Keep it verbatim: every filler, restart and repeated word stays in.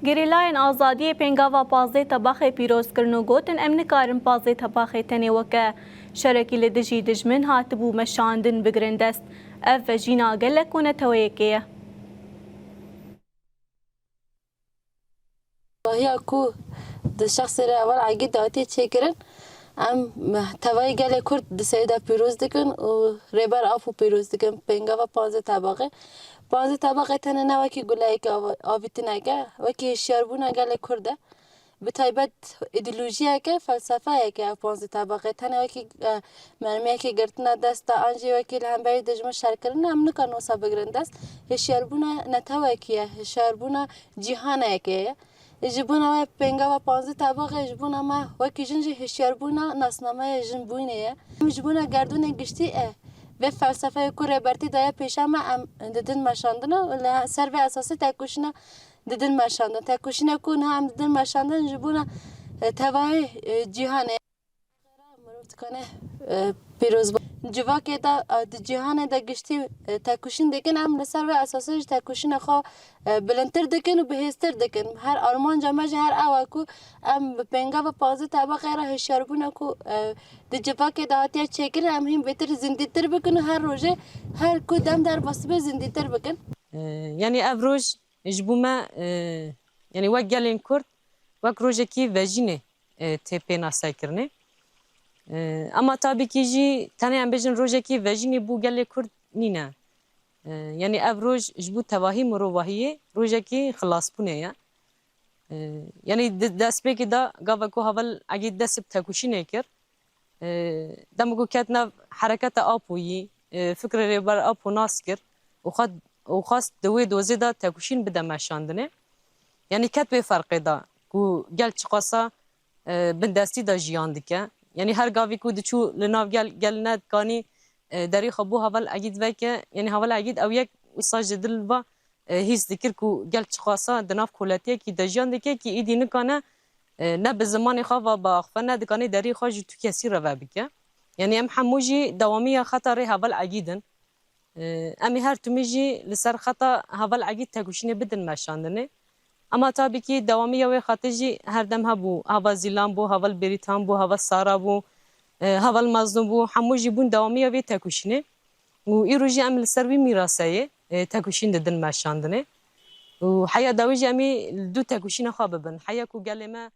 Gerîlayên Azadiyê pêngava pazdeh Tebaxê pîroz kirin û gotin, em nikarin pazdeh Tebaxê tenê weke şerekî li dijî dijmin hatibû meşandin bigirin dest. Ev vejîna gelek û neteweyekê ye. Tevahiya ku di şexsê re Heval Egîd de hatiye çêkirin, em tevayî gelê Kurd di serî de pîroz dikin û Rêber Apo pîroz dikin, pêngava panzdeh Tebaxê. Panzdeh Tebaxê tenê ne wekî guleyeke av-, avîtineke, wekî hişyarbûna gelê Kurd e. Bi taybet îdeolojiyeke, felsefeyeke ev panzdeh Tebaxê. Tenê wekî, e, mermiyekê girtine dest de, an jî wekî li hemberî dijmin şer kirine, em nikarin wisa bigirin dest. Hişyarbûna netewekî ye, hişyarbûna cîhanekê ye. Ji bona wê pêngava panzdeh Tebaxê ji bona me wekî jin jî hişyarbûna nasnameyê jinbûnê ye. Em ji bona gerdûnê giştî e. Vê felsefeyê ku Rêbertî daye pêşa me em didin meşandina û li ser vê esasî tekoşîna didin meşandin. Tekoşîna ku niha em didin meşandin ji bona, e, tevahî, e, cîhanê. Mirov dikane, e, pîrozbûn. Civakê de, e, di cîhanê de giştî, e, tekoşîn dikin, em li ser vê esasê ji tekoşîna xwe, e, bilindtir dikin û bihêztir dikin. Her armanca me jî her ew e ku em bi pêngava panzdeh Tebaxê re hişyarbûna ku, e, di civakê de hatiye çêkirin, em hîn bêtir zindîtir bikin û her rojê, her ku dem derbas dibe zindîtir bikin. E, yanî ev roj ji bo me, e, yanî wek gelên Kurd, wek rojekî vejînê, e, tê pênasekirinê. E, ema tabî kî jî tenê em bêjin rojekî vejînê bo gelê Kurd nîne. E, yanî ev roj ji bo tevahî mirovahiyê rojekî xilasbûnê ye. E, yanî di destpêkê de gava ku Heval Egîd dest bi tekoşînê kir, e, dema ku ket nav hereketa Apoyî, e, fikrê Rêber Apo nas kir û xwe, û xwest di wê dozê de tekoşîn bide meşandinê. Yanî ket wê ferqê de ku gel çiqasa, e, bindestî de jiyan dike. Yanî her gavî ku diçû li nav gel, gel nedikanî, e, derî xwe bo Heval Egîd veke. Yanî Heval Egîd ew yek wisa ji dil va, e, hîs dikir ku gel çiqasa di nav koletiyekî de jiyan dike kî îdî nikane, e, ne bi zimanê xwe va biaxife, ne dikanî derî xwe ji tu kesî re vebike. Yanî em hemû jî dewamiya xeta rê Heval Egîd in. E, em ê her timî jî li ser xeta Heval Egîd tekoşînê bidin meşandinê. Ema tabî kî dewamiya wê xetê jî her dem hebû. Heval Zîlan bû, Heval Bêrîtan bû, Heval Sara bû, e, Heval Mazlûm bû, hemû jî bûn dewamiya vê tekoşînê. Û îro jî em li ser wî mîraseyê, e, tekoşîn didin meşandinê. Û heya dawî jî em ê li dû tekoşîna xwe bibin. Heya ku gelê me